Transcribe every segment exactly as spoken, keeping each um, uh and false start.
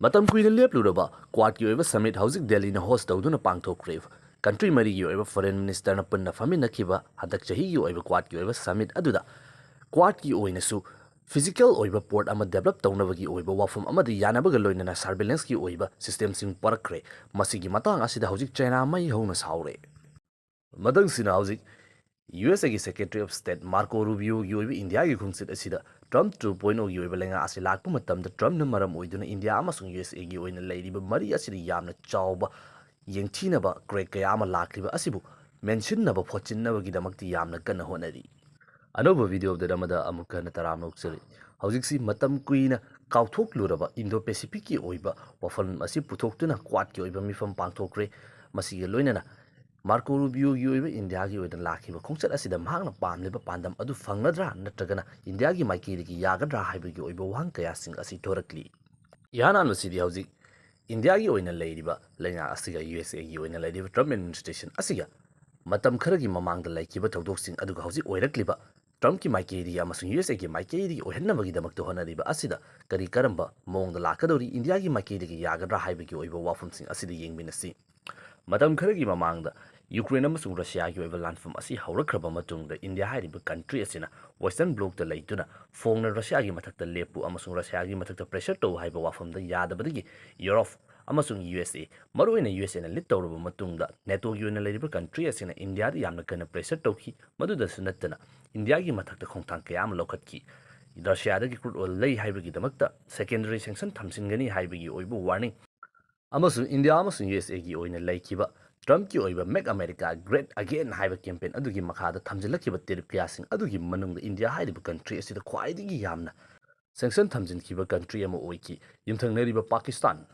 ꯃꯇꯝ ꯀꯨꯏꯅ ꯂꯦꯞꯂꯨꯔꯕ ꯀ꯭ꯋꯥꯠꯀꯤ ꯑꯣꯏꯕ ꯁꯃꯤꯠ ꯍꯧꯖꯤꯛ ꯗꯦꯜꯂꯤꯅ ꯍꯣꯁ ꯇꯧꯗꯨꯅ ꯄꯥꯡꯊꯣꯛꯈ꯭ꯔꯦ꯫ ꯀꯟꯇ꯭ꯔꯤ ꯃꯔꯤꯒꯤ ꯑꯣꯏꯕ ꯐꯣꯔꯦꯟ ꯃꯤꯅꯤꯁꯇꯔꯅ ꯄꯨꯟꯅ ꯐꯝꯃꯤꯟꯅꯈꯤꯕ ꯍꯟꯗꯛ ꯆꯍꯤꯒꯤ ꯑꯣꯏꯕ ꯀ꯭ꯋꯥꯠꯀꯤ ꯑꯣꯏꯕ ꯁꯃꯤꯠ ꯑꯗꯨꯗ ꯀ꯭ꯋꯥꯠꯀꯤ ꯑꯣꯏꯅꯁꯨ ꯐꯤꯖꯤꯀꯦꯜ ꯑꯣꯏꯕ ꯄꯣꯔꯠ ꯑꯃ ꯗꯦꯕꯂꯞ ꯇꯧꯅꯕꯒꯤ ꯑꯣꯏꯕ ꯋꯥꯐꯝ ꯑꯃꯗꯤ ꯌꯥꯅꯕꯒ ꯂꯣꯏꯅꯅ ꯁꯔꯚꯤꯂꯦꯟꯁꯀꯤ ꯑꯣꯏꯕ ꯁꯤꯁꯇꯦꯝꯁꯤꯡ ꯄꯨꯔꯛꯈ꯭ꯔꯦ꯫ ꯃꯁꯤꯒꯤ ꯃꯇꯥꯡ ꯑꯁꯤꯗ ꯍꯧꯖꯤꯛ ꯆꯥꯏꯅꯥ ꯃꯩ ꯍꯧꯅ ꯁꯥꯎꯔꯦ꯫ ꯃꯊꯪꯁꯤꯅ ꯍꯧꯖꯤꯛ ꯌꯨ ꯑꯦꯁ ꯑꯦꯒꯤ ꯁꯦꯀ꯭ꯔꯦꯇꯔꯤ ꯑꯣꯐ ꯁ꯭ꯇꯦꯠ ꯃꯥꯔꯀꯣ ꯔꯨꯕꯤꯌꯣꯒꯤ ꯑꯣꯏꯕ ꯏꯟꯗꯤꯌꯥꯒꯤ ꯈꯣꯡꯆꯠ ꯑꯁꯤꯗ ꯇ꯭ꯔꯝꯞ ꯇꯨ ꯄꯣꯏꯟ ꯑꯣꯒꯤ ꯑꯣꯏꯕ ꯂꯩꯉꯥꯛ ꯑꯁꯤ ꯂꯥꯛꯄ ꯃꯇꯝꯗ ꯇ꯭ꯔꯝꯞꯅ ꯃꯔꯝ ꯑꯣꯏꯗꯨꯅ ꯏꯟꯗꯤꯌꯥ ꯑꯃꯁꯨꯡ ꯌꯨ ꯑꯦꯁ ꯑꯦꯒꯤ ꯑꯣꯏꯅ ꯂꯩꯔꯤꯕ ꯃꯔꯤ ꯑꯁꯤꯗ ꯌꯥꯝꯅ ꯆꯥꯎꯕ ꯌꯦꯡꯊꯤꯅꯕ ꯀ꯭ꯔꯦꯛ ꯀꯌꯥ ꯑꯃ ꯂꯥꯛꯂꯤꯕ ꯑꯁꯤꯕꯨ ꯃꯦꯟꯁꯤꯟꯅꯕ ꯈꯣꯠꯆꯤꯟꯅꯕꯒꯤꯗꯃꯛꯇꯤ ꯌꯥꯝꯅ ꯀꯟꯅ ꯍꯣꯠꯅꯔꯤ꯫ ꯑꯅꯧꯕ ꯚꯤꯗꯤꯑꯣ ꯑꯞꯗꯦꯠ ꯑꯃꯗ ꯑꯃꯨꯛꯀ ꯍꯟꯅ ꯇꯔꯥꯝꯅ ꯑꯣꯛꯆꯔꯤ꯫ ꯍꯧꯖꯤꯛꯁꯤ ꯃꯇꯝ ꯀꯨꯏꯅ ꯀꯥꯎꯊꯣꯛꯂꯨꯔꯕ ꯏꯟꯗꯣ ꯄꯦꯁꯤꯐꯤꯛꯀꯤ ꯑꯣꯏꯕ ꯋꯥꯐꯝ ꯑꯁꯤ ꯄꯨꯊꯣꯛꯇꯨꯅ ꯀ꯭ꯋꯥꯠꯀꯤ ꯑꯣꯏꯕ ꯃꯤꯐꯝ ꯄꯥꯡꯊꯣꯛꯈ꯭ꯔꯦ꯫ ꯃꯁꯤꯒ ꯂꯣꯏꯅꯅ ꯃꯥꯔꯀꯣ ꯔꯨꯕꯤꯌꯣꯒꯤ ꯑꯣꯏꯕ ꯏꯟꯗꯤꯌꯥꯒꯤ ꯑꯣꯏꯅ ꯂꯥꯛꯈꯤꯕ ꯈꯣꯡꯆꯠ ꯑꯁꯤꯗ ꯃꯍꯥꯛꯅ ꯄꯥꯝꯂꯤꯕ ꯄꯥꯟꯗꯝ ꯑꯗꯨ ꯐꯪꯂꯗ꯭ꯔꯥ ꯅꯠꯇ꯭ꯔꯒꯅ ꯏꯟꯗꯤꯌꯥꯒꯤ ꯃꯥꯏꯀꯩꯗꯒꯤ ꯌꯥꯒꯗ꯭ꯔꯥ ꯍꯥꯏꯕꯒꯤ ꯑꯣꯏꯕ ꯋꯥꯍꯪ ꯀꯌꯥꯁꯤꯡ ꯑꯁꯤ ꯊꯣꯔꯛꯂꯤ꯫ ꯏꯍꯥꯟ ꯍꯥꯟꯕꯁꯤꯗꯤ ꯍꯧꯖꯤꯛ ꯏꯟꯗꯤꯌꯥꯒꯤ ꯑꯣꯏꯅ ꯂꯩꯔꯤꯕ ꯂꯩꯉꯥꯛ ꯑꯁꯤꯒ ꯌꯨ ꯑꯦꯁ ꯑꯦꯒꯤ ꯑꯣꯏꯅ ꯂꯩꯔꯤꯕ ꯇ꯭ꯔꯝꯞ ꯑꯦꯗꯃꯤꯅꯤꯁꯇ꯭ꯔꯦꯁꯟ ꯑꯁꯤꯒ ꯃꯇꯝ ꯈꯔꯒꯤ ꯃꯃꯥꯡꯗ ꯂꯩꯈꯤꯕ ꯊꯧꯗꯣꯛꯁꯤꯡ ꯑꯗꯨꯒ ꯍꯧꯖꯤꯛ ꯑꯣꯏꯔꯛꯂꯤꯕ ꯇ꯭ꯔꯝꯞꯀꯤ ꯃꯥꯏꯀꯩꯗꯒꯤ ꯑꯃꯁꯨꯡ ꯌꯨ ꯑꯦꯁ ꯑꯦꯒꯤ ꯃꯥꯏꯀꯩꯗꯒꯤ ꯑꯣꯏꯍꯟꯅꯕꯒꯤꯗꯃꯛꯇ ꯍꯣꯠꯅꯔꯤꯕ ꯑꯁꯤꯗ ꯀꯔꯤ ꯀꯔꯝꯕ ꯃꯑꯣꯡꯗ ꯂꯥꯛꯀꯗꯧꯔꯤ, ꯏꯟꯗꯤꯌꯥꯒꯤ ꯃꯥꯏꯀꯩꯗꯒꯤ ꯌꯥꯒꯗ꯭ꯔꯥ ꯍꯥꯏꯕꯒꯤ ꯑꯣꯏꯕ ꯋꯥꯐꯝꯁꯤꯡ ꯑꯁꯤꯗ ꯌꯦꯡꯃꯤꯟꯅꯁꯤ꯫ ꯃꯇꯝ ꯈꯔꯒꯤ ꯃꯃꯥꯡꯗ ꯌꯨꯀ꯭ꯔꯦꯟ ꯑꯃꯁꯨꯡ ꯔꯁꯤꯌꯥꯒꯤ ꯑꯣꯏꯕ ꯂꯥꯟꯐꯝ ꯑꯁꯤ ꯍꯧꯔꯛꯈ꯭ꯔꯕ ꯃꯇꯨꯡꯗ ꯏꯟꯗꯤꯌꯥ ꯍꯥꯏꯔꯤꯕ ꯀꯟꯇ꯭ꯔꯤ ꯑꯁꯤꯅ ꯋꯦꯁꯇꯔꯟ ꯕ꯭ꯂꯣꯛꯇ ꯂꯩꯗꯨꯅ ꯐꯣꯡꯅ ꯔꯁꯤꯌꯥꯒꯤ ꯃꯊꯛꯇ ꯂꯦꯞꯄꯨ ꯑꯃꯁꯨꯡ ꯔꯁꯤꯌꯥꯒꯤ ꯃꯊꯛꯇ ꯄ꯭ꯔꯦꯁꯔ ꯇꯧ ꯍꯥꯏꯕ ꯋꯥꯐꯝꯗ ꯌꯥꯗꯕꯗꯒꯤ ꯌꯨꯔꯣꯞ ꯑꯃꯁꯨꯡ ꯌꯨ ꯑꯦꯁ ꯑꯦ, ꯃꯔꯨꯑꯣꯏꯅ ꯌꯨ ꯑꯦꯁ ꯑꯦꯅ ꯂꯤꯗ ꯇꯧꯔꯕ ꯃꯇꯨꯡꯗ ꯅꯦꯇꯣꯒꯤ ꯑꯣꯏꯅ ꯂꯩꯔꯤꯕ ꯀꯟꯇ꯭ꯔꯤ ꯑꯁꯤꯅ ꯏꯟꯗꯤꯌꯥꯗ ꯌꯥꯝꯅ ꯀꯟꯅ ꯄ꯭ꯔꯦꯁꯔ ꯇꯧꯈꯤ꯫ ꯃꯗꯨꯗꯁꯨ ꯅꯠꯇꯅ ꯏꯟꯗꯤꯌꯥꯒꯤ ꯃꯊꯛꯇ ꯈꯣꯡꯊꯥꯡ ꯀꯌꯥ ꯑꯃ ꯂꯧꯈꯠꯈꯤ꯫ ꯔꯁꯤꯌꯥꯗꯒꯤ ꯀ꯭ꯔꯨꯗ ꯑꯣꯏꯜ ꯂꯩ ꯍꯥꯏꯕꯒꯤꯗꯃꯛꯇ ꯁꯦꯀꯦꯟꯗꯔꯤ ꯁꯦꯡꯁꯟ ꯊꯝꯖꯤꯟꯒꯅꯤ ꯍꯥꯏꯕꯒꯤ ꯑꯣꯏꯕ ꯋꯥꯔꯅꯤꯡ ꯑꯃꯁꯨꯡ ꯏꯟꯗꯤꯌꯥ ꯑꯃꯁꯨꯡ ꯌꯨ ꯑꯦꯁ ꯑꯦꯒꯤ ꯑꯣꯏꯅ ꯂꯩꯈꯤꯕ ꯇ꯭ꯔꯝꯞꯀꯤ ꯑꯣꯏꯕ Make America Great Again ꯍꯥꯏꯕ ꯀꯦꯝꯄꯦꯟ ꯑꯗꯨꯒꯤ ꯃꯈꯥꯗ ꯊꯝꯖꯤꯜꯂꯛꯈꯤꯕ ꯇꯦꯔꯤꯐ ꯀꯌꯥꯁꯤꯡ ꯑꯗꯨꯒꯤ ꯃꯅꯨꯡꯗ ꯏꯟꯗꯤꯌꯥ ꯍꯥꯏꯔꯤꯕ ꯀꯟꯇ꯭ꯔꯤ ꯑꯁꯤꯗ ꯈ꯭ꯋꯥꯏꯗꯒꯤ ꯌꯥꯝꯅ ꯁꯦꯡꯁꯟ ꯊꯝꯖꯤꯟꯈꯤꯕ ꯀꯟꯇ꯭ꯔꯤ ꯑꯃ ꯑꯣꯏꯈꯤ꯫ ꯌꯨꯝꯊꯪꯅꯔꯤꯕ ꯄꯥꯀꯤꯁꯇꯥꯟ,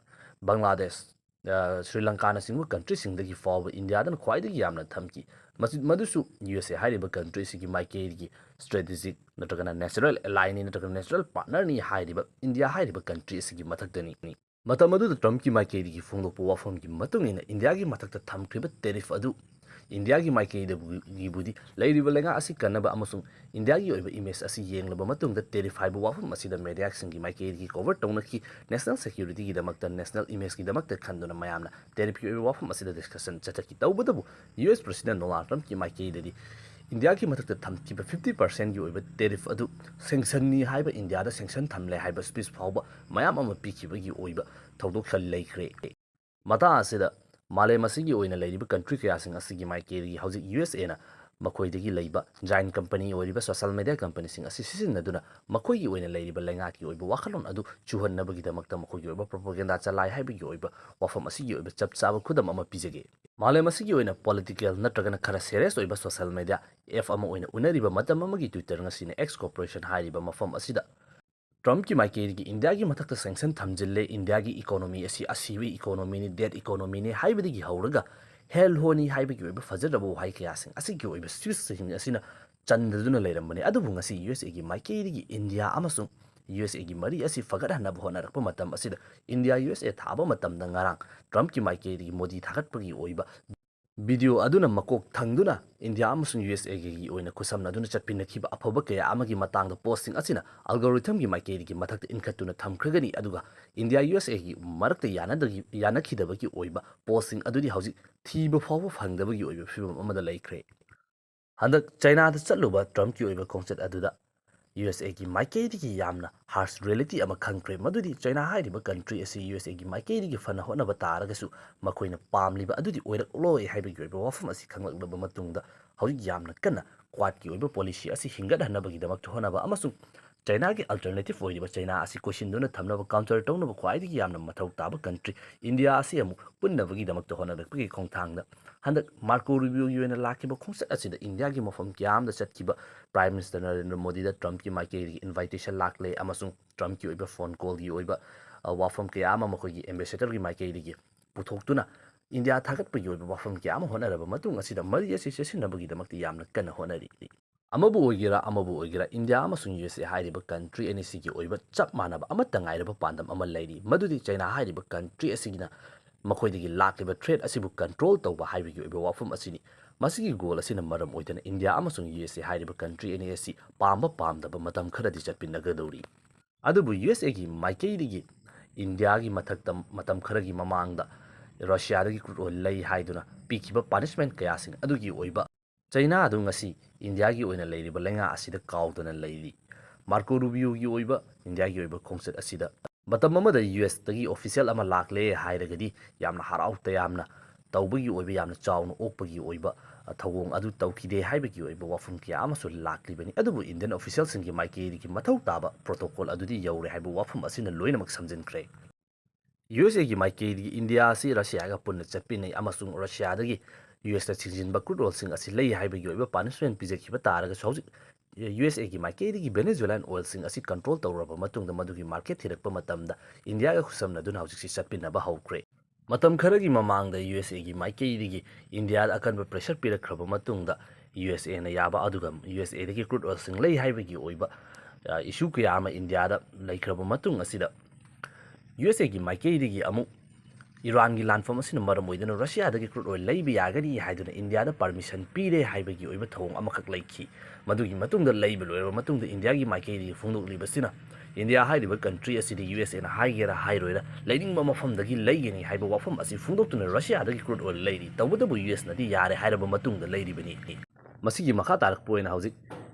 ꯕꯪꯒ꯭ꯂꯥꯗꯦꯁ, ꯑ, ꯁ꯭ꯔꯤ ꯂꯪꯀꯥꯅꯆꯤꯡꯕ ꯀꯟꯇ꯭ꯔꯤꯁꯤꯡꯗꯒꯤ ꯐꯥꯎꯕ ꯏꯟꯗꯤꯌꯥꯗꯅ ꯈ꯭ꯋꯥꯏꯗꯒꯤ ꯌꯥꯝꯅ ꯊꯝꯈꯤ꯫ ꯃꯁꯤ, ꯃꯗꯨꯁꯨ ꯌꯨ ꯑꯦꯁ ꯑꯦ ꯍꯥꯏꯔꯤꯕ ꯀꯟꯇ꯭ꯔꯤ ꯑꯁꯤꯒꯤ ꯃꯥꯏꯀꯩꯗꯒꯤ ꯁ꯭ꯇ꯭ꯔꯦꯇꯦꯖꯤꯛ ꯅꯠꯇ꯭ꯔꯒꯅ ꯅꯦꯆꯔꯦꯜ ꯑꯦꯂꯥꯏꯅꯤ ꯅꯠꯇ꯭ꯔꯒ ꯅꯦꯆꯔꯦꯜ ꯄꯥꯔꯠꯅꯔꯅꯤ ꯍꯥꯏꯔꯤꯕ ꯏꯟꯗꯤꯌꯥ ꯍꯥꯏꯔꯤꯕ ꯀꯟꯇ꯭ꯔꯤ ꯑꯁꯤꯒꯤ ꯃꯊꯛꯇꯅꯤ꯫ ꯃꯇꯝ ꯑꯗꯨꯗ ꯇ꯭ꯔꯝꯞꯀꯤ ꯃꯥꯏꯀꯩꯗꯒꯤ ꯐꯣꯡꯗꯣꯛꯄ ꯋꯥꯐꯝꯒꯤ ꯃꯇꯨꯡ ꯏꯟꯅ ꯏꯟꯗꯤꯌꯥꯒꯤ ꯃꯊꯛꯇ ꯊꯝꯈ꯭ꯔꯤꯕ ꯇꯦꯔꯤꯐ ꯑꯗꯨ ꯏꯟꯗꯤꯌꯥꯒꯤ ꯃꯥꯏꯀꯩꯗꯒꯤꯕꯨꯗꯤ ꯂꯩꯔꯤꯕ ꯂꯩꯉꯥꯛ ꯑꯁꯤ ꯀꯟꯅꯕ ꯑꯃꯁꯨꯡ ꯏꯟꯗꯤꯌꯥꯒꯤ ꯑꯣꯏꯕ ꯏꯃꯦꯖ ꯑꯁꯤ ꯌꯦꯡꯂꯕ ꯃꯇꯨꯡꯗ ꯇꯦꯔꯤꯐ ꯍꯥꯏꯕ ꯋꯥꯐꯝ ꯑꯁꯤꯗ ꯃꯦꯗꯤꯌꯥꯁꯤꯡꯒꯤ ꯃꯥꯏꯀꯩꯗꯒꯤ ꯀꯣꯚꯔ ꯇꯧꯅꯈꯤ꯫ ꯅꯦꯁꯅꯦꯜ ꯁꯦꯀ꯭ꯌꯨꯔꯤꯇꯤꯒꯤꯗꯃꯛꯇ, ꯅꯦꯁꯅꯦꯜ ꯏꯃꯦꯖꯀꯤꯗꯃꯛꯇ ꯈꯟꯗꯨꯅ ꯃꯌꯥꯝꯅ ꯇꯦꯔꯤꯐꯀꯤ ꯑꯣꯏꯕ ꯋꯥꯐꯝ ꯑꯁꯤꯗ ꯗꯤꯁꯀꯁꯟ ꯆꯠꯊꯈꯤ꯫ ꯇꯧꯕꯇꯕꯨ ꯌꯨ ꯑꯦꯁ ꯄ꯭ꯔꯦꯁꯤꯗꯦꯟ ꯗꯣꯅꯥꯜꯗ ꯇ꯭ꯔꯝꯞꯀꯤ ꯃꯥꯏꯀꯩꯗꯗꯤ ꯏꯟꯗꯤꯌꯥꯒꯤ ꯃꯊꯛꯇ ꯊꯝꯈꯤꯕ ꯐꯤꯐꯇꯤ ꯄꯥꯔꯁꯦꯟꯒꯤ ꯑꯣꯏꯕ ꯇꯦꯔꯤꯐ ꯑꯗꯨ ꯁꯦꯡꯁꯟꯅꯤ ꯍꯥꯏꯕ, ꯏꯟꯗꯤꯌꯥꯗ ꯁꯦꯡꯁꯟ ꯊꯝꯂꯦ ꯍꯥꯏꯕ ꯁ꯭ꯄꯤꯆ ꯐꯥꯎꯕ ꯃꯌꯥꯝ ꯑꯃ ꯄꯤꯈꯤꯕꯒꯤ ꯑꯣꯏꯕ ꯊꯧꯗꯣꯛ ꯈꯔ ꯂꯩꯈ꯭ꯔꯦ꯫ ꯃꯇꯥꯡ ꯑꯁꯤꯗ ꯃꯥꯂꯦꯝ ꯑꯁꯤꯒꯤ ꯑꯣꯏꯅ ꯂꯩꯔꯤꯕ ꯀꯟꯇ꯭ꯔꯤ ꯀꯌꯥꯁꯤꯡ ꯑꯁꯤꯒꯤ ꯃꯥꯏꯀꯩꯗꯒꯤ ꯍꯧꯖꯤꯛ ꯌꯨ ꯑꯦꯁ ꯑꯦꯅ ꯃꯈꯣꯏꯗꯒꯤ ꯂꯩꯕ ꯖꯥꯏꯟ ꯀꯝꯄꯅꯤ ꯑꯣꯏꯔꯤꯕ ꯁꯣꯁꯤꯌꯦꯜ ꯃꯦꯗꯤꯌꯥ ꯀꯝꯄꯅꯤꯁꯤꯡ ꯑꯁꯤ ꯁꯤꯖꯤꯟꯅꯗꯨꯅ ꯃꯈꯣꯏꯒꯤ ꯑꯣꯏꯅ ꯂꯩꯔꯤꯕ ꯂꯩꯉꯥꯛꯀꯤ ꯑꯣꯏꯕ ꯋꯥꯈꯜꯂꯣꯟ ꯑꯗꯨ ꯆꯨꯍꯟꯅꯕꯒꯤꯗꯃꯛꯇ ꯃꯈꯣꯏꯒꯤ ꯑꯣꯏꯕ ꯄ꯭ꯔꯣꯄꯥꯒꯦꯟꯗꯥ ꯆꯂꯥꯏ ꯍꯥꯏꯕꯒꯤ ꯑꯣꯏꯕ ꯋꯥꯐꯝ ꯑꯁꯤꯒꯤ ꯑꯣꯏꯕ ꯆꯞ ꯆꯥꯕ ꯈꯨꯗꯝ ꯑꯃ ꯄꯤꯖꯒꯦ꯫ ꯃꯥꯂꯦꯝ ꯑꯁꯤꯒꯤ ꯑꯣꯏꯅ ꯄꯣꯂꯤꯇꯤꯀꯦꯜ ꯅꯠꯇ꯭ꯔꯒꯅ ꯈꯔ ꯁꯦꯔꯤꯌꯁ ꯑꯣꯏꯕ ꯁꯣꯁꯤꯌꯦꯜ ꯃꯦꯗꯤꯌꯥ ꯑꯦꯞ ꯑꯃ ꯑꯣꯏꯅ ꯎꯅꯔꯤꯕ ꯃꯇꯝ ꯑꯃꯒꯤ Twitter, ꯉꯁꯤꯅ X Corporation ꯍꯥꯏꯔꯤꯕ ꯃꯐꯝ ꯑꯁꯤꯗ ꯇ꯭ꯔꯝꯞꯀꯤ ꯃꯥꯏꯀꯩꯗꯒꯤ ꯏꯟꯗꯤꯌꯥꯒꯤ ꯃꯊꯛꯇ ꯁꯦꯡꯁꯟ ꯊꯝꯖꯤꯜꯂꯦ, ꯏꯟꯗꯤꯌꯥꯒꯤ ꯏꯀꯣꯅꯣꯃꯤ ꯑꯁꯤ ꯑꯁꯤꯕ ꯏꯀꯣꯅꯣꯃꯤꯅꯤ, ꯗꯦꯠ ꯏꯀꯣꯅꯣꯃꯤꯅꯤ ꯍꯥꯏꯕꯗꯒꯤ ꯍꯧꯔꯒ ꯍꯦꯜ ꯍꯣꯅꯤ ꯍꯥꯏꯕꯒꯤ ꯑꯣꯏꯕ ꯐꯖꯗ꯭ꯔꯕ ꯋꯥꯍꯩ ꯀꯌꯥꯁꯤꯡ ꯑꯁꯤꯒꯤ ꯑꯣꯏꯕ ꯁ꯭ꯄꯤꯆꯁꯤꯡ ꯑꯁꯤꯅ ꯆꯟꯗꯗꯨꯅ ꯂꯩꯔꯝꯕꯅꯤ꯫ ꯑꯗꯨꯕꯨ ꯉꯁꯤ ꯌꯨ ꯑꯦꯁ ꯑꯦꯒꯤ ꯃꯥꯏꯀꯩꯗꯒꯤ ꯏꯟꯗꯤꯌꯥ ꯑꯃꯁꯨꯡ ꯌꯨ ꯑꯦꯁ ꯑꯦꯒꯤ ꯃꯔꯤ ꯑꯁꯤ ꯐꯒꯠꯍꯟꯅꯕ ꯍꯣꯠꯅꯔꯛꯄ ꯃꯇꯝ ꯑꯁꯤꯗ ꯏꯟꯗꯤꯌꯥ ꯌꯨ ꯑꯦꯁ ꯑꯦ ꯊꯥꯕ ꯃꯇꯝꯗ ꯉꯔꯥꯡ ꯇ꯭ꯔꯝꯞꯀꯤ ꯃꯥꯏꯀꯩꯗꯒꯤ ꯃꯣꯗꯤ ꯊꯥꯒꯠꯄꯒꯤ ꯑꯣꯏꯕ ꯚꯤꯗꯤꯑꯣ ꯑꯗꯨꯅ ꯃꯀꯣꯛ ꯊꯪꯗꯨꯅ ꯏꯟꯗꯤꯌꯥ ꯑꯃꯁꯨꯡ ꯌꯨ ꯑꯦꯁ ꯑꯦꯒꯤ ꯑꯣꯏꯅ ꯈꯨꯠꯁꯝꯅꯗꯨꯅ ꯆꯠꯃꯤꯟꯅꯈꯤꯕ ꯑꯐꯕ ꯀꯌꯥ ꯑꯃꯒꯤ ꯃꯇꯥꯡꯗ ꯄꯣꯁꯁꯤꯡ ꯑꯁꯤꯅ ꯑꯜꯒꯣꯔꯤꯊꯝꯒꯤ ꯃꯥꯏꯀꯩꯗꯒꯤ ꯃꯊꯛꯇ ꯏꯟꯈꯠꯇꯨꯅ ꯊꯝꯈ꯭ꯔꯒꯅꯤ, ꯑꯗꯨꯒ ꯏꯟꯗꯤꯌꯥ ꯌꯨ ꯑꯦꯁ ꯑꯦꯒꯤ ꯃꯔꯛꯇ ꯌꯥꯅꯗꯒꯤ-, ꯌꯥꯅꯈꯤꯗꯕꯒꯤ ꯑꯣꯏꯕ ꯄꯣꯁꯁꯤꯡ ꯑꯗꯨꯗꯤ ꯍꯧꯖꯤꯛ ꯊꯤꯕ ꯐꯥꯎꯕ ꯐꯪꯗꯕꯒꯤ ꯑꯣꯏꯕ ꯐꯤꯕꯝ ꯑꯃꯗ ꯂꯩꯈ꯭ꯔꯦ꯫ ꯍꯟꯗꯛ ꯆꯥꯏꯅꯥꯗ ꯆꯠꯂꯨꯕ ꯇ꯭ꯔꯝꯞꯀꯤ ꯑꯣꯏꯕ ꯈꯣꯡꯆꯠ ꯑꯗꯨꯗ ꯌꯨ ꯑꯦꯁ ꯑꯦꯒꯤ ꯃꯥꯏꯀꯩꯗꯒꯤ ꯌꯥꯝꯅ ꯍꯥꯔꯁ ꯔꯤꯌꯦꯂꯤꯇꯤ ꯑꯃ ꯈꯪꯈ꯭ꯔꯦ, ꯃꯗꯨꯗꯤ ꯆꯥꯏꯅꯥ ꯍꯥꯏꯔꯤꯕ ꯀꯟꯇ꯭ꯔꯤ ꯑꯁꯤ ꯌꯨ ꯑꯦꯁ ꯑꯦꯒꯤ ꯃꯥꯏꯀꯩꯗꯒꯤ ꯐꯅ ꯍꯣꯠꯅꯕ ꯇꯥꯔꯒꯁꯨ ꯃꯈꯣꯏꯅ ꯄꯥꯝꯂꯤꯕ ꯑꯗꯨꯗꯤ ꯑꯣꯏꯔꯛꯂꯣꯏ ꯍꯥꯏꯕꯒꯤ ꯑꯣꯏꯕ ꯋꯥꯐꯝ ꯑꯁꯤ ꯈꯪꯂꯛꯂꯕ ꯃꯇꯨꯡꯗ ꯍꯧꯖꯤꯛ ꯌꯥꯝꯅ ꯀꯟꯅ ꯀ꯭ꯋꯥꯗꯀꯤ ꯑꯣꯏꯕ ꯄꯣꯂꯤꯁꯤ ꯑꯁꯤ ꯍꯤꯡꯒꯠꯍꯟꯅꯕꯒꯤꯗꯃꯛꯇ ꯍꯣꯠꯅꯕ ꯑꯃꯁꯨꯡ ꯆꯥꯏꯅꯥꯒꯤ ꯑꯜꯇꯔꯅꯦꯇꯤꯚ ꯑꯣꯏꯔꯤꯕ ꯆꯥꯏꯅꯥ ꯑꯁꯤ ꯀꯣꯏꯁꯤꯟꯗꯨꯅ ꯊꯝꯅꯕ, ꯀꯥꯎꯟꯇꯔ ꯇꯧꯅꯕ ꯈ꯭ꯋꯥꯏꯗꯒꯤ ꯌꯥꯝꯅ ꯃꯊꯧ ꯇꯥꯕ ꯀꯟꯇ꯭ꯔꯤ ꯏꯟꯗꯤꯌꯥ ꯑꯁꯤ ꯑꯃꯨꯛ ꯄꯨꯟꯅꯕꯒꯤꯗꯃꯛꯇ ꯍꯣꯠꯅꯔꯛꯄꯒꯤ ꯈꯣꯡꯊꯥꯡꯗ ꯍꯟꯗꯛ ꯃꯥꯔꯀꯣ ꯔꯨꯕꯤꯌꯣꯒꯤ ꯑꯣꯏꯅ ꯂꯥꯛꯈꯤꯕ ꯈꯣꯡꯆꯠ ꯑꯁꯤꯗ ꯏꯟꯗꯤꯌꯥꯒꯤ ꯃꯐꯝ ꯀꯌꯥ ꯑꯃꯗ ꯆꯠꯈꯤꯕ ꯄ꯭ꯔꯥꯏꯝ ꯃꯤꯅꯤꯁꯇꯔ ꯅꯔꯦꯟꯗ꯭ꯔ ꯃꯣꯗꯤꯗ ꯇ꯭ꯔꯝꯞꯀꯤ ꯃꯥꯏꯀꯩꯗꯒꯤ ꯏꯟꯚꯥꯏꯇꯦꯁꯟ ꯂꯥꯛꯂꯦ ꯑꯃꯁꯨꯡ ꯇ꯭ꯔꯝꯞꯀꯤ ꯑꯣꯏꯕ ꯐꯣꯟ ꯀꯣꯜꯒꯤ ꯑꯣꯏꯕ, ꯑ, ꯋꯥꯐꯝ ꯀꯌꯥ ꯑꯃ ꯃꯈꯣꯏꯒꯤ ꯑꯦꯝꯕꯦꯁꯦꯗꯔꯒꯤ ꯃꯥꯏꯀꯩꯗꯒꯤ ꯄꯨꯊꯣꯛꯇꯨꯅ ꯏꯟꯗꯤꯌꯥ ꯊꯥꯒꯠꯄꯒꯤ ꯑꯣꯏꯕ ꯋꯥꯐꯝ ꯀꯌꯥ ꯑꯃ ꯍꯣꯠꯅꯔꯕ ꯃꯇꯨꯡ ꯑꯁꯤꯗ ꯃꯔꯤ ꯑꯁꯤ ꯆꯦꯠꯁꯤꯟꯅꯕꯒꯤꯗꯃꯛꯇ ꯌꯥꯝꯅ ꯀꯟꯅ ꯍꯣꯠꯅꯔꯤ꯫ ꯑꯃꯕꯨ ꯑꯣꯏꯒꯦꯔꯥ, ꯑꯃꯕꯨ ꯑꯣꯏꯒꯦꯔꯥ, ꯏꯟꯗꯤꯌꯥ ꯑꯃꯁꯨꯡ ꯌꯨ ꯑꯦꯁ ꯑꯦ ꯍꯥꯏꯔꯤꯕ ꯀꯟꯇ꯭ꯔꯤ ꯑꯅꯤꯁꯤꯒꯤ ꯑꯣꯏꯕ ꯆꯞ ꯃꯥꯟꯅꯕ ꯑꯃꯠꯇ ꯉꯥꯏꯔꯕ ꯄꯥꯟꯗꯝ ꯑꯃ ꯂꯩꯔꯤ, ꯃꯗꯨꯗꯤ ꯆꯥꯏꯅꯥ ꯍꯥꯏꯔꯤꯕ ꯀꯟꯇ꯭ꯔꯤ ꯑꯁꯤꯒꯤꯅ ꯃꯈꯣꯏꯗꯒꯤ ꯂꯥꯛꯂꯤꯕ threat ꯑꯁꯤꯕꯨ control ꯇꯧꯕ ꯍꯥꯏꯕꯒꯤ ꯑꯣꯏꯕ ꯋꯥꯐꯝ ꯑꯁꯤꯅꯤ꯫ ꯃꯁꯤꯒꯤ goal ꯑꯁꯤꯅ ꯃꯔꯝ ꯑꯣꯏꯗꯨꯅ ꯏꯟꯗꯤꯌꯥ ꯑꯃꯁꯨꯡ ꯌꯨ ꯑꯦꯁ ꯑꯦ ꯍꯥꯏꯔꯤꯕ country ꯑꯅꯤ ꯑꯁꯤ ꯄꯥꯝꯕ ꯄꯥꯝꯗꯕ ꯃꯇꯝ ꯈꯔꯗꯤ ꯆꯠꯃꯤꯟꯅꯒꯗꯧꯔꯤ꯫ ꯑꯗꯨꯕꯨ ꯌꯨ ꯑꯦꯁ ꯑꯦꯒꯤ ꯃꯥꯏꯀꯩꯗꯒꯤ ꯏꯟꯗꯤꯌꯥꯒꯤ ꯃꯊꯛꯇ ꯃꯇꯝ ꯈꯔꯒꯤ ꯃꯃꯥꯡꯗ ꯔꯁꯤꯌꯥꯗꯒꯤ crude oil ꯂꯩ ꯍꯥꯏꯗꯨꯅ ꯄꯤꯈꯤꯕ punishment ꯀꯌꯥꯁꯤꯡ ꯑꯗꯨꯒꯤ ꯑꯣꯏꯕ ꯆꯩꯅꯥ ꯑꯗꯨ ꯉꯁꯤ ꯏꯟꯗꯤꯌꯥꯒꯤ ꯑꯣꯏꯅ ꯂꯩꯔꯤꯕ ꯂꯩꯉꯥꯛ ꯑꯁꯤꯗ ꯀꯥꯎꯗꯅ ꯂꯩꯔꯤ꯫ ꯃꯥꯔꯀꯣ ꯔꯨꯕꯤꯌꯣꯒꯤ ꯑꯣꯏꯕ ꯏꯟꯗꯤꯌꯥꯒꯤ ꯑꯣꯏꯕ ꯈꯣꯡꯆꯠ ꯑꯁꯤꯗ ꯃꯇꯝ ꯑꯃꯗ ꯌꯨ ꯑꯦꯁꯇꯒꯤ official ꯑꯃ ꯂꯥꯛꯂꯦ ꯍꯥꯏꯔꯒꯗꯤ ꯌꯥꯝꯅ ꯍꯔꯥꯎ ꯇꯌꯥꯝꯅ ꯇꯧꯕꯒꯤ ꯑꯣꯏꯕ, ꯌꯥꯝꯅ ꯆꯥꯎꯅ ꯑꯣꯛꯄꯒꯤ ꯑꯣꯏꯕ, ꯑ, ꯊꯧꯑꯣꯡ ꯑꯗꯨ ꯇꯧꯈꯤꯗꯦ ꯍꯥꯏꯕꯒꯤ ꯑꯣꯏꯕ ꯋꯥꯐꯝ ꯀꯌꯥ ꯑꯃꯁꯨ ꯂꯥꯛꯂꯤꯕꯅꯤ꯫ ꯑꯗꯨꯕꯨ Indian officialꯁꯤꯡꯒꯤ ꯃꯥꯏꯀꯩꯗꯒꯤ ꯃꯊꯧ ꯇꯥꯕ protocol ꯑꯗꯨꯗꯤ ꯌꯧꯔꯦ ꯍꯥꯏꯕ ꯋꯥꯐꯝ ꯑꯁꯤꯅ ꯂꯣꯏꯅꯃꯛ ꯁꯝꯖꯤꯟꯈ꯭ꯔꯦ꯫ ꯌꯨ ꯑꯦꯁ ꯑꯦꯒꯤ ꯃꯥꯏꯀꯩꯗꯒꯤ ꯏꯟꯗꯤꯌꯥ ꯑꯁꯤ ꯔꯁꯤꯌꯥꯒ ꯄꯨꯟꯅ ꯆꯠꯃꯤꯟꯅꯩ ꯑꯃꯁꯨꯡ ꯔꯁꯤꯌꯥꯗꯒꯤ ꯌꯨ ꯑꯦꯁꯇ ꯆꯤꯡꯁꯤꯟꯕ crude oilꯁꯤꯡ ꯑꯁꯤ ꯂꯩ ꯍꯥꯏꯕꯒꯤ ꯑꯣꯏꯕ punishment ꯄꯤꯖꯈꯤꯕ ꯇꯥꯔꯒꯁꯨ, ꯍꯧꯖꯤꯛ ꯌꯨ ꯑꯦꯁ ꯑꯦꯒꯤ ꯃꯥꯏꯀꯩꯗꯒꯤ Venezuelan oilꯁꯤꯡ ꯑꯁꯤ control ꯇꯧꯔꯕ ꯃꯇꯨꯡꯗ ꯃꯗꯨꯒꯤ market ꯊꯤꯔꯛꯄ ꯃꯇꯝꯗ ꯏꯟꯗꯤꯌꯥꯒ ꯈꯨꯠꯁꯝꯅꯗꯨꯅ ꯍꯧꯖꯤꯛꯁꯤ ꯆꯠꯃꯤꯟꯅꯕ ꯍꯧꯈ꯭ꯔꯦ꯫ ꯃꯇꯝ ꯈꯔꯒꯤ ꯃꯃꯥꯡꯗ ꯌꯨ ꯑꯦꯁ ꯑꯦꯒꯤ ꯃꯥꯏꯀꯩꯗꯒꯤ ꯏꯟꯗꯤꯌꯥꯗ ꯑꯀꯟꯕ pressure ꯄꯤꯔꯛꯈ꯭ꯔꯕ ꯃꯇꯨꯡꯗ ꯌꯨ ꯑꯦꯁ ꯑꯦꯅ ꯌꯥꯕ, ꯑꯗꯨꯒ ꯌꯨ ꯑꯦꯁ ꯑꯦꯗꯒꯤ crude oilꯁꯤꯡ ꯂꯩ ꯍꯥꯏꯕꯒꯤ ꯑꯣꯏꯕ, ꯑ, issue ꯀꯌꯥ ꯑꯃ ꯏꯟꯗꯤꯌꯥꯗ ꯂꯩꯈ꯭ꯔꯕ ꯃꯇꯨꯡ ꯑꯁꯤꯗ ꯌꯨ ꯑꯦꯁ ꯑꯦꯒꯤ ꯃꯥꯏꯀꯩꯗꯒꯤ ꯑꯃꯨꯛ ꯏꯔꯥꯟꯒꯤ ꯂꯥꯟꯐꯝ ꯑꯁꯤꯅ ꯃꯔꯝ ꯑꯣꯏꯗꯨꯅ ꯔꯁꯤꯌꯥꯗꯒꯤ crude oil ꯂꯩꯕ ꯌꯥꯒꯅꯤ ꯍꯥꯏꯗꯨꯅ ꯏꯟꯗꯤꯌꯥꯗ permission ꯄꯤꯔꯦ ꯍꯥꯏꯕꯒꯤ ꯑꯣꯏꯕ ꯊꯧꯑꯣꯡ ꯑꯃꯈꯛ ꯂꯩꯈꯤ꯫ ꯃꯗꯨꯒꯤ ꯃꯇꯨꯡꯗ ꯂꯩꯕ ꯂꯣꯏꯔꯕ ꯃꯇꯨꯡꯗ ꯏꯟꯗꯤꯌꯥꯒꯤ ꯃꯥꯏꯀꯩꯗꯒꯤ ꯐꯣꯡꯗꯣꯛꯂꯤꯕꯁꯤꯅ ꯏꯟꯗꯤꯌꯥ ꯍꯥꯏꯔꯤꯕ country ꯑꯁꯤꯗꯤ ꯌꯨ ꯑꯦꯁ ꯑꯦꯅ ꯍꯥꯏꯒꯦꯔꯥ ꯍꯥꯏꯔꯣꯏꯔꯥ ꯂꯩꯅꯤꯡꯕ ꯃꯐꯝꯗꯒꯤ ꯂꯩꯒꯅꯤ ꯍꯥꯏꯕ ꯋꯥꯐꯝ ꯑꯁꯤ ꯐꯣꯡꯗꯣꯛꯇꯨꯅ ꯔꯁꯤꯌꯥꯗꯒꯤ crude oil ꯂꯩꯔꯤ꯫ ꯇꯧꯕꯇꯕꯨ ꯌꯨ ꯑꯦꯁꯅꯗꯤ ꯌꯥꯔꯦ ꯍꯥꯏꯔꯕ ꯃꯇꯨꯡꯗ ꯂꯩꯔꯤꯕꯅꯤ꯫ ꯃꯁꯤꯒꯤ ꯃꯈꯥ ꯇꯥꯔꯛꯄ ꯑꯣꯏꯅ ꯍꯧꯖꯤꯛ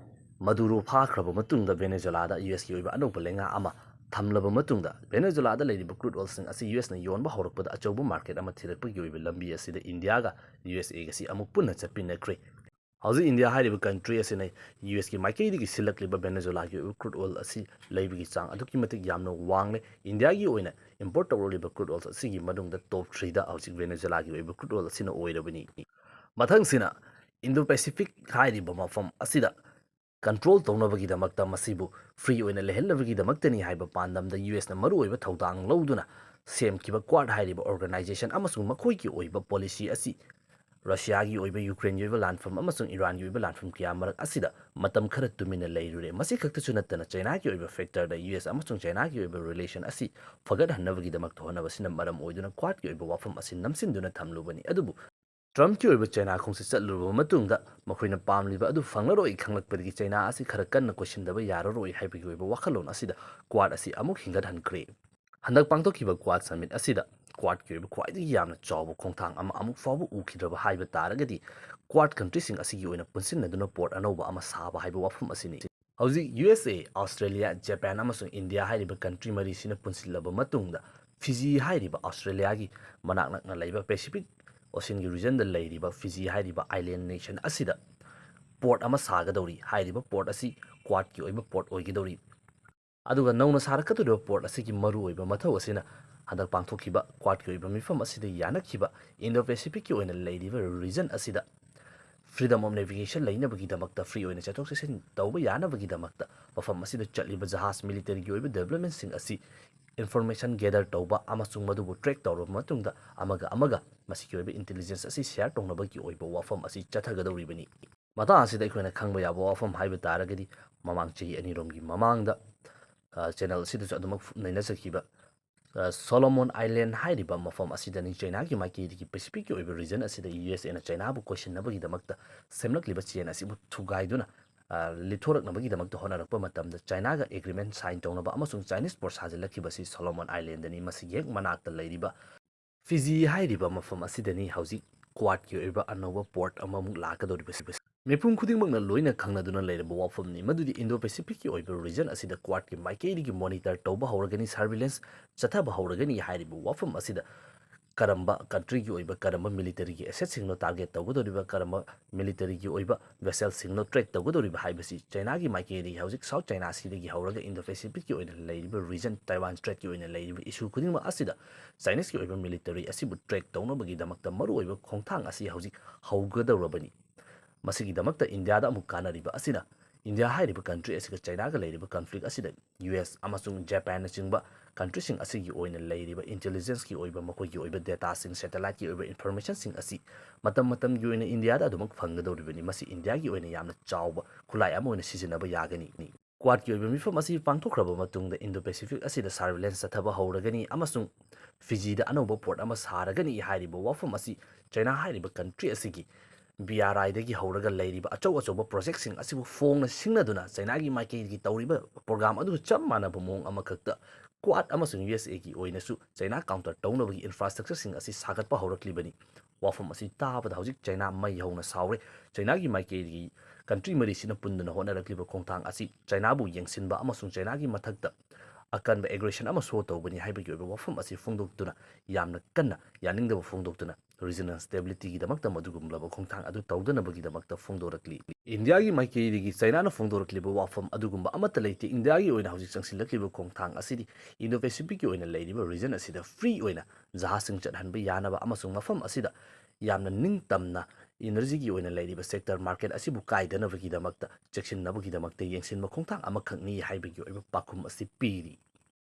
ꯃꯗꯨꯔꯣ ꯐꯥꯈ꯭ꯔꯕ ꯃꯇꯨꯡꯗ ꯚꯦꯅꯦꯖꯨꯂꯥꯗ ꯌꯨ ꯑꯦꯁꯀꯤ ꯑꯣꯏꯕ ꯑꯅꯧꯕ ꯂꯩꯉꯥꯛ ꯑꯃ ꯊꯝꯂꯕ ꯃꯇꯨꯡꯗ ꯚꯦꯅꯦꯖꯨꯂꯥꯗ ꯂꯩꯔꯤꯕ crude oilꯁꯤꯡ ꯑꯁꯤ ꯌꯨ ꯑꯦꯁꯅ ꯌꯣꯟꯕ ꯍꯧꯔꯛꯄꯗ ꯑꯆꯧꯕ market ꯑꯃ ꯊꯤꯔꯛꯄꯒꯤ ꯑꯣꯏꯕ ꯂꯝꯕꯤ ꯑꯁꯤꯗ ꯏꯟꯗꯤꯌꯥꯒ ꯌꯨ ꯑꯦꯁ ꯑꯦꯒꯁꯤ ꯑꯃꯨꯛ ꯄꯨꯟꯅ ꯆꯠꯃꯤꯟꯅꯈ꯭ꯔꯦ꯫ ꯍꯧꯖꯤꯛ ꯏꯟꯗꯤꯌꯥ ꯍꯥꯏꯔꯤꯕ country ꯑꯁꯤꯅ ꯌꯨ ꯑꯦꯁꯀꯤ ꯃꯥꯏꯀꯩꯗꯒꯤ ꯁꯤꯜꯂꯛꯂꯤꯕ ꯚꯦꯅꯦꯖꯨꯂꯥꯒꯤ ꯑꯣꯏꯕ crude oil ꯑꯁꯤ ꯂꯩꯕꯒꯤ ꯆꯥꯡ ꯑꯗꯨꯛꯀꯤ ꯃꯇꯤꯛ ꯌꯥꯝꯅ ꯋꯥꯡꯂꯦ꯫ ꯏꯟꯗꯤꯌꯥꯒꯤ ꯑꯣꯏꯅ import ꯇꯧꯔꯛꯂꯤꯕ crude oil ꯑꯁꯤꯒꯤ ꯃꯅꯨꯡꯗ top threeꯗ ꯍꯧꯖꯤꯛ ꯚꯦꯅꯦꯖꯨꯂꯥꯒꯤ ꯑꯣꯏꯕ crude oil ꯑꯁꯤꯅ ꯑꯣꯏꯔꯕꯅꯤ꯫ ꯃꯊꯪꯁꯤꯅ Indo-Pacific ꯍꯥꯏꯔꯤꯕ ꯃꯐꯝ ꯑꯁꯤꯗ control ꯇꯧꯅꯕꯒꯤꯗꯃꯛꯇ, ꯃꯁꯤꯕꯨ free ꯑꯣꯏꯅ ꯂꯩꯍꯟꯅꯕꯒꯤꯗꯃꯛꯇꯅꯤ ꯍꯥꯏꯕ ꯄꯥꯟꯗꯝꯗ ꯌꯨ ꯑꯦꯁꯅ ꯃꯔꯨꯑꯣꯏꯕ ꯊꯧꯗꯥꯡ ꯂꯧꯗꯨꯅ ꯁꯦꯝꯈꯤꯕ Quad ꯍꯥꯏꯔꯤꯕ organization ꯑꯃꯁꯨꯡ ꯃꯈꯣꯏꯒꯤ ꯑꯣꯏꯕ policy ꯑꯁꯤ ꯔꯁꯤꯌꯥꯒꯤ ꯑꯣꯏꯕ ꯌꯨꯀ꯭ꯔꯦꯟꯒꯤ ꯑꯣꯏꯕ ꯂꯥꯟꯐꯝ ꯑꯃꯁꯨꯡ ꯏꯔꯥꯟꯒꯤ ꯑꯣꯏꯕ ꯂꯥꯟꯐꯝ ꯀꯌꯥ ꯃꯔꯛ ꯑꯁꯤꯗ ꯃꯇꯝ ꯈꯔ ꯇꯨꯃꯤꯟꯅ ꯂꯩꯔꯨꯔꯦ꯫ ꯃꯁꯤ ꯈꯛꯇꯁꯨ ꯅꯠꯇꯅ ꯆꯩꯅꯥꯒꯤ ꯑꯣꯏꯕ ꯐꯦꯛꯇꯔꯗ ꯌꯨ ꯑꯦꯁ ꯑꯃꯁꯨꯡ ꯆꯩꯅꯥꯒꯤ ꯑꯣꯏꯕ ꯔꯤꯂꯦꯁꯟ ꯑꯁꯤ ꯐꯒꯠꯍꯟꯅꯕꯒꯤꯗꯃꯛꯇ ꯍꯣꯠꯅꯕꯁꯤꯅ ꯃꯔꯝ ꯑꯣꯏꯗꯨꯅ ꯀ꯭ꯋꯥꯗꯀꯤ ꯑꯣꯏꯕ ꯋꯥꯐꯝ ꯑꯁꯤ ꯅꯝꯁꯤꯟꯗꯨꯅ ꯊꯝꯂꯨꯕꯅꯤ꯫ ꯑꯗꯨꯕꯨ ꯇ꯭ꯔꯝꯞꯀꯤ ꯑꯣꯏꯕ ꯆꯩꯅꯥ ꯈꯣꯡꯆꯠ ꯆꯠꯂꯨꯔꯕ ꯃꯇꯨꯡꯗ ꯃꯈꯣꯏꯅ ꯄꯥꯝꯂꯤꯕ ꯑꯗꯨ ꯐꯪꯂꯔꯣꯏ ꯈꯪꯂꯛꯄꯗꯒꯤ ꯆꯩꯅꯥ ꯑꯁꯤ ꯈꯔ ꯀꯟꯅ ꯀꯣꯏꯁꯤꯟꯗꯕ ꯌꯥꯔꯔꯣꯏ ꯍꯥꯏꯕꯒꯤ ꯑꯣꯏꯕ ꯋꯥꯈꯜꯂꯣꯟ ꯑꯁꯤꯗ ꯀ꯭ꯋꯥꯗ ꯑꯁꯤ ꯑꯃꯨꯛ ꯍꯤꯡꯒꯠꯍꯟꯈ꯭ꯔꯦ꯫ ꯍꯟꯗꯛ ꯄꯥꯡꯊꯣꯛꯈꯤꯕ ꯀ꯭ꯋꯥꯗ ꯁꯃꯤꯠ ꯑꯁꯤꯗ ꯀ꯭ꯋꯥꯗꯀꯤ ꯑꯣꯏꯕ ꯈ꯭ꯋꯥꯏꯗꯒꯤ ꯌꯥꯝꯅ ꯆꯥꯎꯕ ꯈꯣꯡꯊꯥꯡ ꯑꯃ ꯑꯃꯨꯛ ꯐꯥꯎꯕ ꯎꯈꯤꯗ꯭ꯔꯕ ꯍꯥꯏꯕ ꯇꯥꯔꯒꯗꯤ ꯀ꯭ꯋꯥꯗ ꯀꯟꯇ꯭ꯔꯤꯁꯤꯡ ꯑꯁꯤꯒꯤ ꯑꯣꯏꯅ ꯄꯨꯟꯁꯤꯟꯅꯗꯨꯅ ꯄꯣꯔꯠ ꯑꯅꯧꯕ ꯑꯃ ꯁꯥꯕ ꯍꯥꯏꯕ ꯋꯥꯐꯝ ꯑꯁꯤꯅꯤ꯫ ꯍꯧꯖꯤꯛ ꯌꯨ ꯑꯦꯁ ꯑꯦ, ꯑꯣꯁꯇ꯭ꯔꯦꯂꯤꯌꯥ, ꯖꯄꯥꯟ ꯑꯃꯁꯨꯡ ꯏꯟꯗꯤꯌꯥ ꯍꯥꯏꯔꯤꯕ ꯀꯟꯇ꯭ꯔꯤ ꯃꯔꯤꯁꯤꯅ ꯄꯨꯟꯁꯤꯜꯂꯕ ꯃꯇꯨꯡꯗ ꯐꯤꯖꯤ ꯍꯥꯏꯔꯤꯕ ꯑꯣꯁꯇ꯭ꯔꯦꯂꯤꯌꯥꯒꯤ ꯃꯅꯥꯛ ꯅꯛꯅ ꯂꯩꯕ ꯄꯦꯁꯤꯐꯤꯛ ꯑꯣꯁꯤꯟꯒꯤ ꯔꯤꯖꯟꯗ ꯂꯩꯔꯤꯕ ꯐꯤꯖꯤ ꯍꯥꯏꯔꯤꯕ ꯑꯥꯏꯂꯦꯟ ꯅꯦꯁꯟ ꯑꯁꯤꯗ ꯄꯣꯔꯠ ꯑꯃ ꯁꯥꯒꯗꯧꯔꯤ꯫ ꯍꯥꯏꯔꯤꯕ ꯄꯣꯔꯠ ꯑꯁꯤ ꯀ꯭ꯋꯥꯗꯀꯤ ꯑꯣꯏꯕ ꯄꯣꯔꯠ ꯑꯣꯏꯒꯗꯧꯔꯤ꯫ ꯑꯗꯨꯒ ꯅꯧꯅ ꯁꯥꯔꯛꯀꯗꯧꯔꯤꯕ ꯄꯣꯔꯠ ꯑꯁꯤꯒꯤ ꯃꯔꯨꯑꯣꯏꯕ ꯃꯊꯧ ꯑꯁꯤꯅ ꯍꯟꯗꯛ ꯄꯥꯡꯊꯣꯛꯈꯤꯕ ꯀ꯭ꯋꯥꯗꯀꯤ ꯑꯣꯏꯕ ꯃꯤꯐꯝ ꯑꯁꯤꯗ ꯌꯥꯅꯈꯤꯕ ꯏꯟꯗꯣ ꯄꯦꯁꯤꯐꯤꯛꯀꯤ ꯑꯣꯏꯅ ꯂꯩꯔꯤꯕ ꯔꯤꯖꯟ ꯑꯁꯤꯗ freedom of navigation ꯂꯩꯅꯕꯒꯤꯗꯃꯛꯇ, ꯐ꯭ꯔꯤ ꯑꯣꯏꯅ ꯆꯠꯊꯣꯛ ꯆꯠꯁꯤꯟ ꯇꯧꯕ ꯌꯥꯅꯕꯒꯤꯗꯃꯛꯇ ꯃꯐꯝ ꯑꯁꯤꯗ ꯆꯠꯂꯤꯕ ꯖꯍꯥꯖ, ꯃꯤꯂꯤꯇꯔꯤꯒꯤ ꯑꯣꯏꯕ ꯗꯦꯕꯂꯞꯃꯦꯟꯁꯤꯡ ꯑꯁꯤ ꯏꯟꯐꯣꯔꯃꯦꯁꯟ ꯒꯦꯗꯔ ꯇꯧꯕ ꯑꯃꯁꯨꯡ ꯃꯗꯨꯕꯨ ꯇ꯭ꯔꯦꯛ ꯇꯧꯔꯕ ꯃꯇꯨꯡꯗ ꯑꯃꯒ ꯑꯃꯒ ꯃꯁꯤꯒꯤ ꯑꯣꯏꯕ ꯏꯟꯇꯦꯂꯤꯖꯦꯟꯁ ꯑꯁꯤ ꯁꯤꯌꯔ ꯇꯧꯅꯕꯒꯤ ꯑꯣꯏꯕ ꯋꯥꯐꯝ ꯑꯁꯤ ꯆꯠꯊꯒꯗꯧꯔꯤꯕꯅꯤ꯫ ꯃꯇꯥꯡ ꯑꯁꯤꯗ ꯑꯩꯈꯣꯏꯅ ꯈꯪꯕ ꯌꯥꯕ ꯋꯥꯐꯝ ꯍꯥꯏꯕ ꯇꯥꯔꯒꯗꯤ, ꯃꯃꯥꯡ ꯆꯍꯤ ꯑꯅꯤꯔꯣꯝꯒꯤ ꯃꯃꯥꯡꯗ, ꯑ, ꯆꯦꯅꯦꯜ ꯑꯁꯤꯗꯁꯨ ꯑꯗꯨꯃꯛ ꯅꯩꯅꯖꯈꯤꯕ, ꯑ, ꯁꯣꯂꯣꯃꯣꯟ ꯑꯥꯏꯂꯦꯟ ꯍꯥꯏꯔꯤꯕ ꯃꯐꯝ ꯑꯁꯤꯗꯅꯤ꯫ ꯆꯩꯅꯥꯒꯤ ꯃꯥꯏꯀꯩꯗꯒꯤ ꯄꯦꯁꯤꯐꯤꯛꯀꯤ ꯑꯣꯏꯕ ꯔꯤꯖꯟ ꯑꯁꯤꯗ ꯌꯨ ꯑꯦꯁ ꯑꯦꯅ ꯆꯩꯅꯥꯕꯨ ꯀꯣꯏꯁꯤꯟꯅꯕꯒꯤꯗꯃꯛꯇ ꯁꯦꯝꯂꯛꯂꯤꯕ ꯆꯦꯟ ꯑꯁꯤꯕꯨ ꯊꯨꯒꯥꯏꯗꯨꯅ, ꯑ, ꯂꯤꯊꯣꯔꯛꯅꯕꯒꯤꯗꯃꯛꯇ ꯍꯣꯠꯅꯔꯛꯄ ꯃꯇꯝꯗ ꯆꯩꯅꯥꯒ ꯑꯦꯒ꯭ꯔꯤꯃꯦꯟ ꯁꯥꯏꯟ ꯇꯧꯅꯕ ꯑꯃꯁꯨꯡ ꯆꯥꯏꯅꯤꯁ ꯄꯣꯔꯠ ꯁꯥꯖꯤꯜꯂꯛꯈꯤꯕꯁꯤ ꯁꯣꯂꯣꯃꯣꯟ ꯑꯥꯏꯂꯦꯟꯗꯅꯤ꯫ ꯃꯁꯤꯒꯤ ꯍꯦꯛ ꯃꯅꯥꯛꯇ ꯂꯩꯔꯤꯕ ꯐꯤꯖꯤ ꯍꯥꯏꯔꯤꯕ ꯃꯐꯝ ꯑꯁꯤꯗꯅꯤ ꯍꯧꯖꯤꯛ ꯀ꯭ꯋꯥꯗꯀꯤ ꯑꯣꯏꯕ ꯑꯅꯧꯕ ꯄꯣꯔꯠ ꯑꯃꯃꯨꯛ ꯂꯥꯛꯀꯗꯧꯔꯤꯕꯁꯤ꯫ ꯃꯤꯄꯨꯝ ꯈꯨꯗꯤꯡꯃꯛꯅ ꯂꯣꯏꯅ ꯈꯪꯅꯗꯨꯅ ꯂꯩꯔꯕ ꯋꯥꯐꯝꯅꯤ ꯃꯗꯨꯗꯤ ꯏꯟꯗꯣ ꯄꯦꯁꯤꯐꯤꯛꯀꯤ ꯑꯣꯏꯕ ꯔꯤꯖꯟ ꯑꯁꯤꯗ ꯀ꯭ꯋꯥꯗꯀꯤ ꯃꯥꯏꯀꯩꯗꯒꯤ ꯃꯣꯅꯤꯇꯔ ꯇꯧꯕ ꯍꯧꯔꯒꯅꯤ, ꯁꯔꯚꯤꯂꯦꯟꯁ ꯆꯠꯊꯕ ꯍꯧꯔꯒꯅꯤ꯫ ꯍꯥꯏꯔꯤꯕ ꯋꯥꯐꯝ ꯑꯁꯤꯗ ꯀꯔꯝꯕ ꯀꯟꯇ꯭ꯔꯤꯒꯤ ꯑꯣꯏꯕ ꯀꯔꯝꯕ ꯃꯤꯂꯤꯇꯔꯤꯒꯤ ꯑꯦꯁꯦꯠꯁꯤꯡꯅꯣ ꯇꯥꯔꯒꯦꯠ ꯇꯧꯒꯗꯧꯔꯤꯕ, ꯀꯔꯝꯕ ꯃꯤꯂꯤꯇꯔꯤꯒꯤ ꯑꯣꯏꯕ ꯚꯦꯁꯦꯜꯁꯤꯡꯅꯣ ꯇ꯭ꯔꯦꯛ ꯇꯧꯒꯗꯧꯔꯤꯕ ꯍꯥꯏꯕꯁꯤ ꯆꯩꯅꯥꯒꯤ ꯃꯥꯏꯀꯩꯗꯒꯤ ꯍꯧꯖꯤꯛ ꯁꯥꯎꯠ ꯆꯩꯅꯥ ꯁꯤꯗꯒꯤ ꯍꯧꯔꯒ ꯏꯟꯗꯣ ꯄꯦꯁꯤꯐꯤꯛꯀꯤ ꯑꯣꯏꯅ ꯂꯩꯔꯤꯕ ꯔꯤꯖꯟ, ꯇꯥꯏꯋꯥꯟ ꯁ꯭ꯇ꯭ꯔꯦꯠꯀꯤ ꯑꯣꯏꯅ ꯂꯩꯔꯤꯕ ꯏꯁꯨ ꯈꯨꯗꯤꯡꯃꯛ ꯑꯁꯤꯗ ꯆꯥꯏꯅꯤꯁꯀꯤ ꯑꯣꯏꯕ ꯃꯤꯂꯤꯇꯔꯤ ꯑꯁꯤꯕꯨ ꯇ꯭ꯔꯦꯛ ꯇꯧꯅꯕꯒꯤꯗꯃꯛꯇ ꯃꯔꯨꯑꯣꯏꯕ ꯈꯣꯡꯊꯥꯡ ꯑꯁꯤ ꯍꯧꯖꯤꯛ ꯍꯧꯒꯗꯧꯔꯕꯅꯤ꯫ ꯃꯁꯤꯒꯤꯗꯃꯛꯇ ꯏꯟꯗꯤꯌꯥꯗ ꯑꯃꯨꯛ ꯀꯥꯟꯅꯔꯤꯕ ꯑꯁꯤꯅ ꯏꯟꯗꯤꯌꯥ ꯍꯥꯏꯔꯤꯕ ꯀꯟꯇ꯭ꯔꯤ ꯑꯁꯤꯒ ꯆꯩꯅꯥꯒ ꯂꯩꯔꯤꯕ ꯀꯟꯐ꯭ꯂꯤꯛ ꯑꯁꯤꯗ ꯌꯨ ꯑꯦꯁ ꯑꯃꯁꯨꯡ ꯖꯄꯥꯟꯅꯆꯤꯡꯕ ꯀꯟꯇ꯭ꯔꯤꯁꯤꯡ ꯑꯁꯤꯒꯤ ꯑꯣꯏꯅ ꯂꯩꯔꯤꯕ ꯏꯟꯇꯦꯂꯤꯖꯦꯟꯁꯀꯤ ꯑꯣꯏꯕ, ꯃꯈꯣꯏꯒꯤ ꯑꯣꯏꯕ ꯗꯦꯇꯥꯁꯤꯡ, ꯁꯦꯇꯦꯂꯥꯏꯠꯀꯤ ꯑꯣꯏꯕ ꯏꯟꯐꯣꯔꯃꯦꯁꯟꯁꯤꯡ ꯑꯁꯤ ꯃꯇꯝ ꯃꯇꯝꯒꯤ ꯑꯣꯏꯅ ꯏꯟꯗꯤꯌꯥꯗ ꯑꯗꯨꯃꯛ ꯐꯪꯒꯗꯧꯔꯤꯕꯅꯤ꯫ ꯃꯁꯤ ꯏꯟꯗꯤꯌꯥꯒꯤ ꯑꯣꯏꯅ ꯌꯥꯝꯅ ꯆꯥꯎꯕ ꯈꯨꯠꯂꯥꯏ ꯑꯃ ꯑꯣꯏꯅ ꯁꯤꯖꯤꯟꯅꯕ ꯌꯥꯒꯅꯤ꯫ ꯀ꯭ꯋꯥꯗꯀꯤ ꯑꯣꯏꯕ ꯃꯤꯐꯝ ꯑꯁꯤ ꯄꯥꯡꯊꯣꯛꯈ꯭ꯔꯕ ꯃꯇꯨꯡꯗ ꯏꯟꯗꯣ ꯄꯦꯁꯤꯐꯤꯛ ꯑꯁꯤꯗ ꯁꯔꯚꯤꯂꯦꯟꯁ ꯆꯠꯊꯕ ꯍꯧꯔꯒꯅꯤ ꯑꯃꯁꯨꯡ ꯐꯤꯖꯤꯗ ꯑꯅꯧꯕ ꯄꯣꯔꯠ ꯑꯃ ꯁꯥꯔꯒꯅꯤ ꯍꯥꯏꯔꯤꯕ ꯋꯥꯐꯝ ꯑꯁꯤ ꯆꯩꯅꯥ ꯍꯥꯏꯔꯤꯕ ꯀꯟꯇ꯭ꯔꯤ ꯑꯁꯤꯒꯤ ꯕꯤ ꯑꯥꯔ ꯑꯥꯏꯗꯒꯤ ꯍꯧꯔꯒ ꯂꯩꯔꯤꯕ ꯑꯆꯧ ꯑꯆꯧꯕ ꯄ꯭ꯔꯣꯖꯦꯛꯁꯤꯡ ꯑꯁꯤꯕꯨ ꯐꯣꯡꯅ ꯁꯤꯡꯅꯗꯨꯅ ꯆꯩꯅꯥꯒꯤ ꯃꯥꯏꯀꯩꯗꯒꯤ ꯇꯧꯔꯤꯕ ꯄ꯭ꯔꯣꯒ꯭ꯔꯥꯝ ꯑꯗꯨꯒ ꯆꯞ ꯃꯥꯟꯅꯕ ꯃꯑꯣꯡ ꯑꯃꯈꯛꯇ ꯀ꯭ꯋꯥꯗ ꯑꯃꯁꯨꯡ ꯌꯨ ꯑꯦꯁ ꯑꯦꯒꯤ ꯑꯣꯏꯅꯁꯨ ꯆꯩꯅꯥ ꯀꯥꯎꯟꯇꯔ ꯇꯧꯅꯕꯒꯤ ꯏꯟꯐ꯭ꯔꯥꯁ꯭ꯇ꯭ꯔꯛꯆꯔꯁꯤꯡ ꯑꯁꯤ ꯁꯥꯒꯠꯄ ꯍꯧꯔꯛꯂꯤꯕꯅꯤ꯫ ꯋꯥꯐꯝ ꯑꯁꯤ ꯇꯥꯕꯗ ꯍꯧꯖꯤꯛ ꯆꯩꯅꯥ ꯃꯩ ꯍꯧꯅ ꯁꯥꯎꯔꯦ꯫ ꯆꯩꯅꯥꯒꯤ ꯃꯥꯏꯀꯩꯗꯒꯤ ꯀꯟꯇ꯭ꯔꯤ ꯃꯔꯤꯁꯤꯅ ꯄꯨꯟꯗꯨꯅ ꯍꯣꯠꯅꯔꯛꯂꯤꯕ ꯈꯣꯡꯊꯥꯡ ꯑꯁꯤ ꯆꯩꯅꯥꯕꯨ ꯌꯦꯡꯁꯤꯟꯕ ꯑꯃꯁꯨꯡ ꯆꯩꯅꯥꯒꯤ ꯃꯊꯛꯇ ꯑꯀꯟꯕ ꯑꯦꯒ꯭ꯔꯦꯁꯟ ꯑꯃ ꯁꯣ ꯇꯧꯕꯅꯤ ꯍꯥꯏꯕꯒꯤ ꯑꯣꯏꯕ ꯋꯥꯐꯝ ꯑꯁꯤ ꯐꯣꯡꯗꯣꯛꯇꯨꯅ ꯌꯥꯝꯅ ꯀꯟꯅ ꯌꯥꯅꯤꯡꯗꯕ ꯐꯣꯡꯗꯣꯛꯇꯨꯅ ꯔꯤꯖꯅꯦꯜ ꯁ꯭ꯇꯦꯕꯤꯂꯤꯇꯤꯒꯤꯗꯃꯛꯇ ꯃꯗꯨꯒꯨꯝꯂꯕ ꯈꯣꯡꯊꯥꯡ ꯑꯗꯨ ꯇꯧꯗꯅꯕꯒꯤꯗꯃꯛꯇ ꯐꯣꯡꯗꯣꯔꯛꯂꯤ꯫ ꯏꯟꯗꯤꯌꯥꯒꯤ ꯃꯥꯏꯀꯩꯗꯒꯤ ꯆꯩꯅꯥꯅ ꯐꯣꯡꯗꯣꯔꯛꯂꯤꯕ ꯋꯥꯐꯝ ꯑꯗꯨꯒꯨꯝꯕ ꯑꯃꯠꯇ ꯂꯩꯇꯦ꯫ ꯏꯟꯗꯤꯌꯥꯒꯤ ꯑꯣꯏꯅ ꯍꯧꯖꯤꯛ ꯆꯪꯁꯤꯜꯂꯛꯂꯤꯕ ꯈꯣꯡꯊꯥꯡ ꯑꯁꯤꯗꯤ ꯏꯟꯗꯣ ꯄꯦꯁꯤꯐꯤꯛꯀꯤ ꯑꯣꯏꯅ ꯂꯩꯔꯤꯕ ꯔꯤꯖꯟ ꯑꯁꯤꯗ ꯐ꯭ꯔꯤ ꯑꯣꯏꯅ ꯖꯍꯥꯖꯁꯤꯡ ꯆꯠꯍꯟꯕ ꯌꯥꯅꯕ ꯑꯃꯁꯨꯡ ꯃꯐꯝ ꯑꯁꯤꯗ ꯌꯥꯝꯅ ꯅꯤꯡꯇꯝꯅ ꯏꯅꯔꯖꯤꯒꯤ ꯑꯣꯏꯅ ꯂꯩꯔꯤꯕ ꯁꯦꯛꯇꯔ ꯃꯥꯔꯀꯦꯠ ꯑꯁꯤꯕꯨ ꯀꯥꯏꯗꯅꯕꯒꯤꯗꯃꯛꯇ, ꯆꯦꯛꯁꯤꯟꯅꯕꯒꯤꯗꯃꯛꯇ ꯌꯦꯡꯁꯤꯟꯕ ꯈꯣꯡꯊꯥꯡ ꯑꯃꯈꯛꯅꯤ ꯍꯥꯏꯕꯒꯤ ꯑꯣꯏꯕ ꯄꯥꯎꯈꯨꯝ ꯑꯁꯤ ꯄꯤꯔꯤ꯫